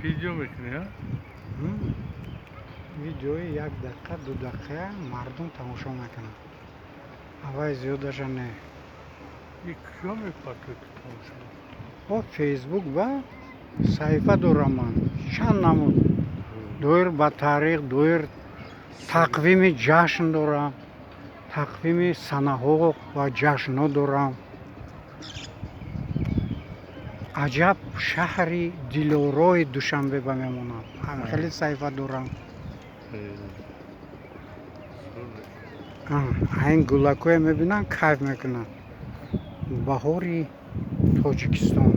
Видео мекунӣ, а? Видеои як дақиқа, 2 дақиқа мардум тамошо мекунанд. Аввай зиёдаша не. И куҷо мепартои ту тамошо? О, Фейсбук ба саҳифа дорам ман. Чанд намуд. Доир ба таърих, доир тақвими ҷашн дорам. Тақвими санаҳо ва ҷашнҳо дорам. Аҷаб шаҳри дилорои Душанбе ба мемонам. Хеле саҳифа дорам. Айн гулакҳое мебинам, кайф мекунам. Баҳори Тоҷикистон.